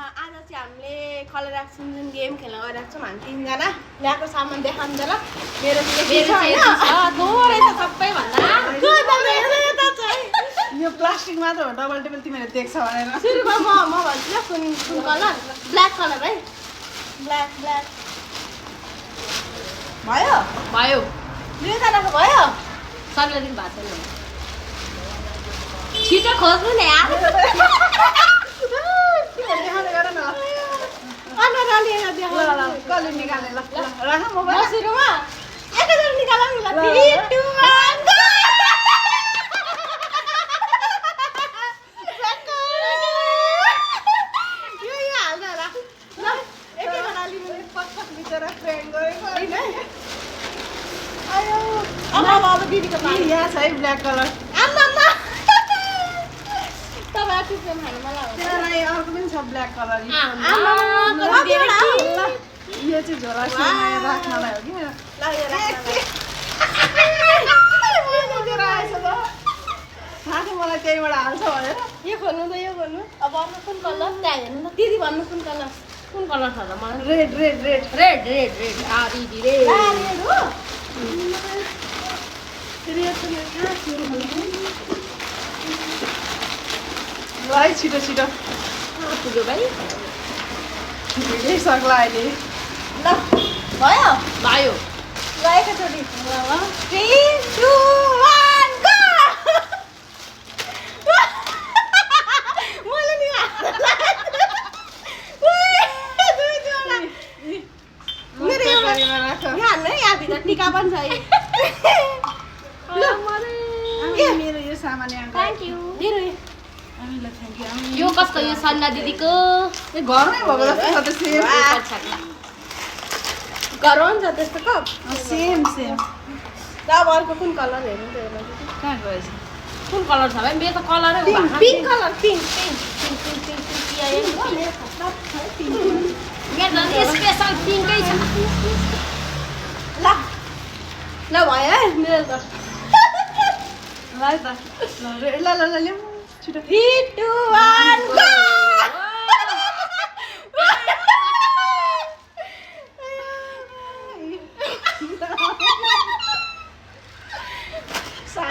आज चाहिँ हामीले कलर एक्सन जुन गेम खेल्न गइरहेको छौँ हामी तिनजना ल्याएको सामान देखाउनु ल मेरो थोरै छ सबैभन्दा यो प्लास्टिक मात्र हो डबल टेबल तिमीले देख्छ भनेर सुरुमा म भन्छु ल कुन कलर ब्ल्याक कलर है ब्ल्याक भयो भयो दुईजनाको भयो सबैले दिन भएको छैन छिटो खोज्नु नि यार देखाउने गर न अनुहार लिएर देखाउनु ल कसले निकाल्ने ल राख मोबाइल सुरुमा एकैजना निकालौँ न 3 2 1 गो अब दिदीको पानी यहाँ छ है ब्ल्याक कलर आम्मा तपाईँ टुप्पो खानु मलाई त्यसलाई अर्को पनि छ ब्ल्याक कलर यो चाहिँ झोला राख्नलाई हो कि साथै मलाई त्यहीबाट हाल्छ भनेर यो खोल्नु त यो खोल्नु अब अर्को कुन कलर त्यहाँ हेर्नु त दिदी भन्नु कुन कलर छ त मलाई रेड रेड दिदी रेड हो ल है छिटो पुग्यो भाइ भिडियो सक्ला अहिले ल भयो भयो ल एकैचोटि 3 2 1 गो मैले नि यहाँ भित्र टिका पनि छ मेरो यो सामान थ्याङ्क यू यो कसको यो सन्ना दिदीको घरमै भएको जस्तो छ त सेम गरौँ छ त्यस्तो कप सेम र अब अर्को कुन कलर हेर्नु त एउटा कहाँ गएछ कुन कलर छ भाइ मेरो त कलरै हो पिङ्क कलर पिङ्क मेरो त स्पेसल पिङ्कै छ ल भयो है मेरो त ल ल्याउँ छिटो 3 2 1 गो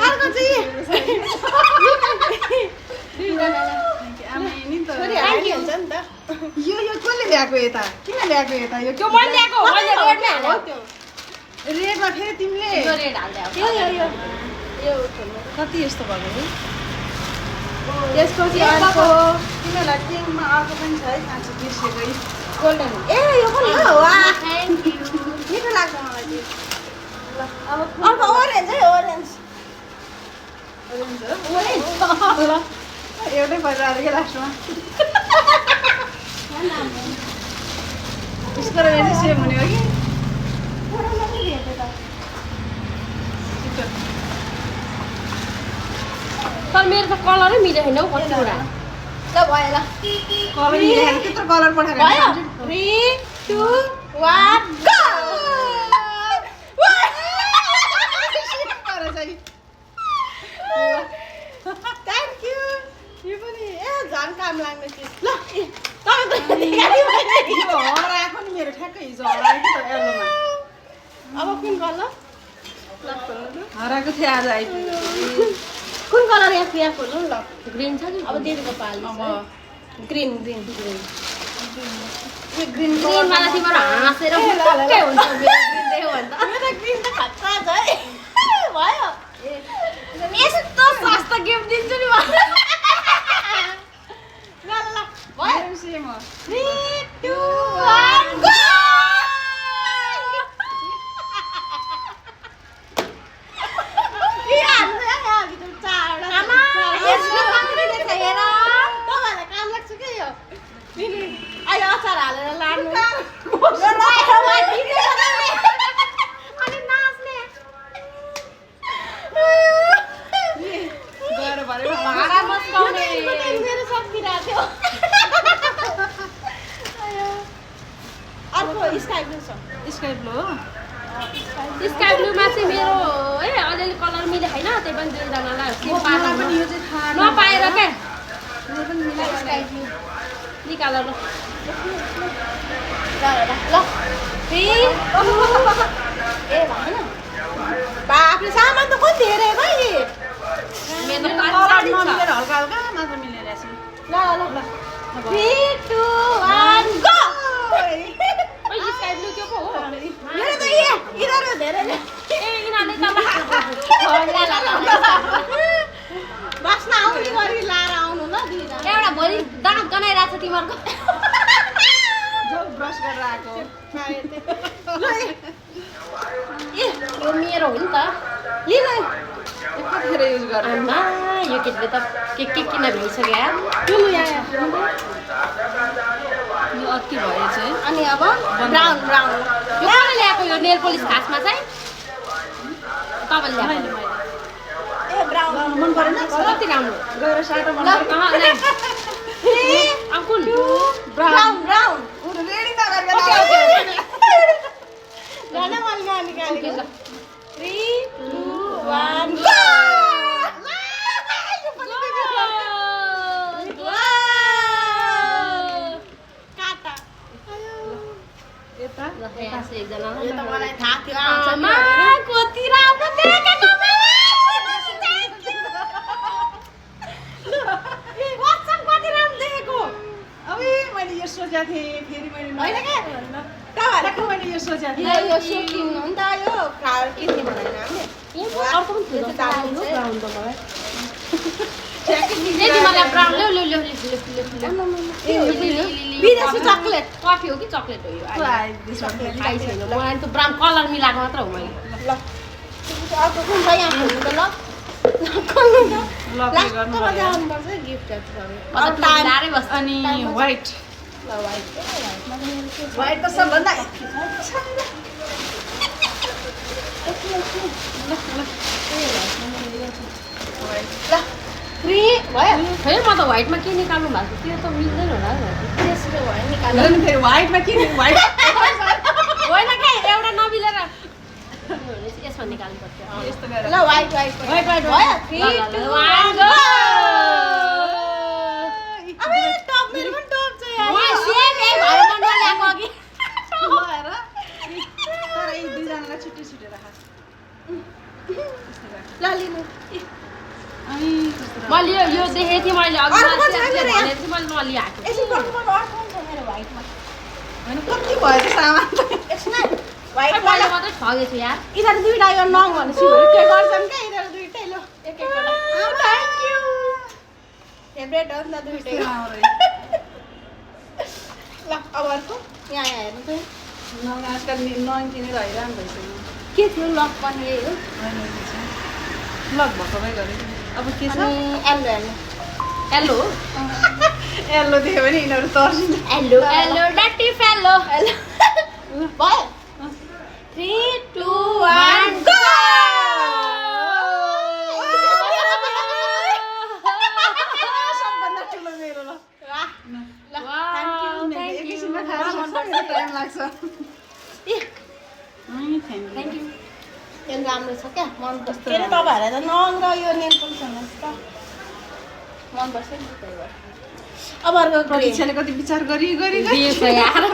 अर्को चाहिँ थ्याङ्क यू हुन्छ नि त यो कसले ल्याएको यता किन ल्याएको यता यो त्यो मैले ल्याएको मैले रेडमै हो हालेको त्यो रेडमा फेरि तिमीले यो रेड हाल्दै हो यो खोल्नु कति यस्तो भएको है त्यसपछि अर्को तिमीहरूलाई पिङमा अर्को पनि छ है साँच्चै बिर्सेकै गोल्डन ए यो पनि हो वाह थ्याङ्क यू मिठो लाग्छ मलाई त्यो ल अब अर्को ओरेन्ज है ओरेन्ज ल एउटै भएर आएर के लास्टमा उसको र मेरो सेम हुने हो कि तर मेरो त कलरै मिलेको छैन हौ कतिवटा ल भयो ल कलर मिलाएर त्यत्रो कलर पठाएको भयो 3 2 1 गो थ्याङ्क यू यो पनि ए झन् काम लाग्ने चिज ल हराएको नि मेरो ठ्याक्कै हिजो हरायो कि त एल्बोमा अब कुन कलर हराएको थियो आज आइपुग्यो कुन कलर यहाँ खोल्नु ल ग्रिन छ कि अब दिदीको पाल अब ग्रिन यो ग्रिन ग्रिन वाला तिम्रो हाँसेर फुक्कै हुन्छ मेरो ग्रिन देख्यो भने त मेरो ग्रिन त खतरा छ है भयो यस्तो सस्तो गिफ्ट दिन्छु नि म ल भयो मेरो सेम हो 3 2 1 गो अहिले अचार हालेर लानु अनि नाच्ने गएर भरे भाडा मस्काउने मेरो सकिरहेको थियो अर्को स्काई ब्लू छ स्काई ब्लू हो स्काई ब्लूमा चाहिँ मेरो अलिअलि कलर मिले होइन त्यही पनि दुईजनालाई मलाई पनि यो चाहिँ थाहा नपाएर क्या यो पनि मिलाएको स्काई ब्लू निकाल ल ल 3 ए भन बाफले सामान त कति धेरै भाइ मेरो त कलर साडी छ नमिलेर हल्का हल्का मात्र मिलेर छ ल 3 2 1 गो ओइ स्काई ब्लू के पो हो मेरो त यिनीहरू धेरै नै ए यिनीहरूले त बस्न आउने गरी लाएर आउनु ल दुईजना एउटा भोलि दाँत गनाइरहेको छ तिमीहरूको जो ब्रस गरेर आएको यो मेरो हो नि त लिन कतिखेर युज गरेर आमा यो केटीले त के किन भ्याइसक्यो यार यो यहाँ यो अति भएछ है अनि अब ब्राउन ब्राउन यो कसले ल्याएको यो नेल पोलिस खासमा चाहिँ तपाईँले ल्याएको ए ब्राउन मन परेन कति राम्रो गएर साटो मन अँ ल्या अब कुन ब्राउन ब्राउन रेडी नगरेर गाना मन निकालेको 3 2 1 गो! काटा यता ल यहाँ चाहिँ एकजना यो त मलाई थाहा थियो आमा कति राम्रो देखेको कति राम्रो देखेको अबे मैले यो सोचेको थिएँ फेरि मैले होइन क्या ठ्याक्क मैले यो सोचेको थिएँ यो सो किन्नु नि त यो फ्लावर किन्ने भनेर हामीले अर्को पनि थियो दामी छ। ब्राउन त मलाई ठ्याक्कै ए तिमीलाई ब्राउन ल्याउ ल्याउ ल्याउ ल्याउ विदेशी चकलेट कफी हो कि चकलेट हो यो खाइ छैन मलाई त ब्राउन कलर मिलाएको मात्र हो मैले ल अर्को कुन छ यहाँ खोल्नु त ल खोल्नु त लकले गर्नु लास्टमा पर्यो। जानुपर्छ गिफ्ट म त मिलाएरै बस्छु अनि व्हाइट ल वाइट व्हाइट त सबभन्दा ल 3 भयो फेरि म त व्हाइटमा के निकाल्नु भएको त्यो त मिल्दैन होला त्यसले भयो निकाल्नु अनि फेरि व्हाइटमा के व्हाइट होइन क्या एउटा नमिलेर यसमा निकाल्नु पर्छ यस्तो गरेर ल वाइट वाइट व्हाइट व्हाइट भयो ल, 3 ल, 2 ल, 1 go! अबे टप मेरो पनि टप छ यार सेम यही भएर मन ल्याएको अघि तर यी दुईजनालाई छुट्टी छुट्टी राख ल लिनु अनि कस्तो मैले यो देखेको थिएँ मैले अघि अर्को मान्छे छ मेरो यहाँ। भनेर चाहिँ मैले नलिआएको यसो पर्खिनु अर्को छ मेरो वाइटमा होइन कति भयो त सामान त यसमा वाइट मैले वाला मात्रै ठगेछु यार यिनीहरू दुईटा यो नङ भनेपछि के गर्छन् क्या यिनीहरू दुईटै ल एक एकवटा थ्याङ्क यू फेभरेट हो नि त दुईटै कस्तो राम्रो ल अब अर्को यहाँ यहाँ हेर्नु त नङ आजकल नङ किनेर हैरान भइसक्यो के थियो लक पनि यही हो लग भएकोमै गरेँ अब के छ अनि एल्लो हेर्नु हेलो यल्लो देख्यो भने यिनीहरू तर्सिन्छ हेलो हेलो डटी फेलो हेल्लो भयो 3 2 1 गो सबभन्दा ठुलो मेरो ल वाह ल थ्याङ्क यू एकैछिनमा खाएर मनपर्छ टाइम लाग्छ थ्याङ्क यू यो राम्रो छ क्या मन पर्छ के अरे तपाईँहरूलाई त नङ र यो नेल पोलिस भन्नुहोस् त मनपर्छ नि त्यही भएर अब अर्को ग्रे परीक्षाले कति विचार गरी गरी गरी दिएछ यार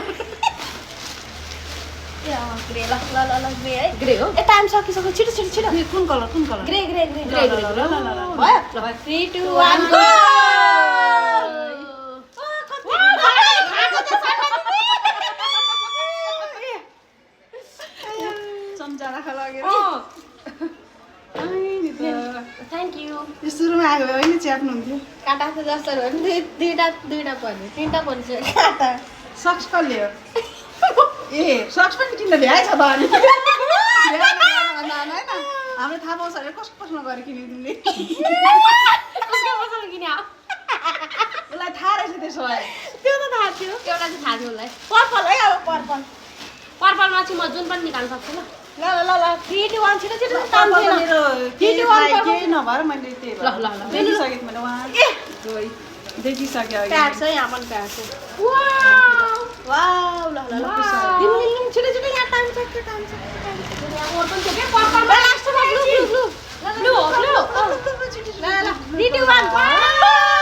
ग्रे ल ल ल ल ग्रे है ग्रे हो ए टाइम सकिसक्यो छिटो छिटो छिटो कुन colour grey grey grey grey, grey, ल, ल, ल, ल, ल। भयो 3 2 1 गो चम्चा राख लगेर थ्याङ्क यू यो सुरुमा आएको भए होइन च्याप्नु हुन्थ्यो काटा त जस्तो हो नि दुईटा पर्यो तिनटा परिसक्यो काटा सक्स कसले हो ए सक्स पनि किन्न भ्याएछ त अनि भन्दा होइन हाम्रो थाहा पाउँछ अरे कसमा गएर किन्यो तिमीले कसको पसलमा किने हो उसलाई थाहा रहेछ त्यसो भए त्यो त थाहा थियो एउटा चाहिँ थाहा थियो उसलाई पर्पल है अब पर्पल पर्पलमा चाहिँ म जुन पनि निकाल्न सक्छु ल ल ल ल 3 2 1 छिटो छिटो काम छैन मेरो केही केही नभएर मैले त्यही ल, ल, ल। देखिसकेँ मैले उहाँ ए जोइ देखिसकेँ अघि प्याड छ यहाँ पनि प्याड छ वाउ वाउ ल ल ल वाउ। लिनु लिनु छिटो छिटो यहाँ टाइम छ यहाँ और पनि थियो के पर्पलमा लास्टमा ब्लू ब्लू ब्लू हो ब्लू ल ल 3 2 1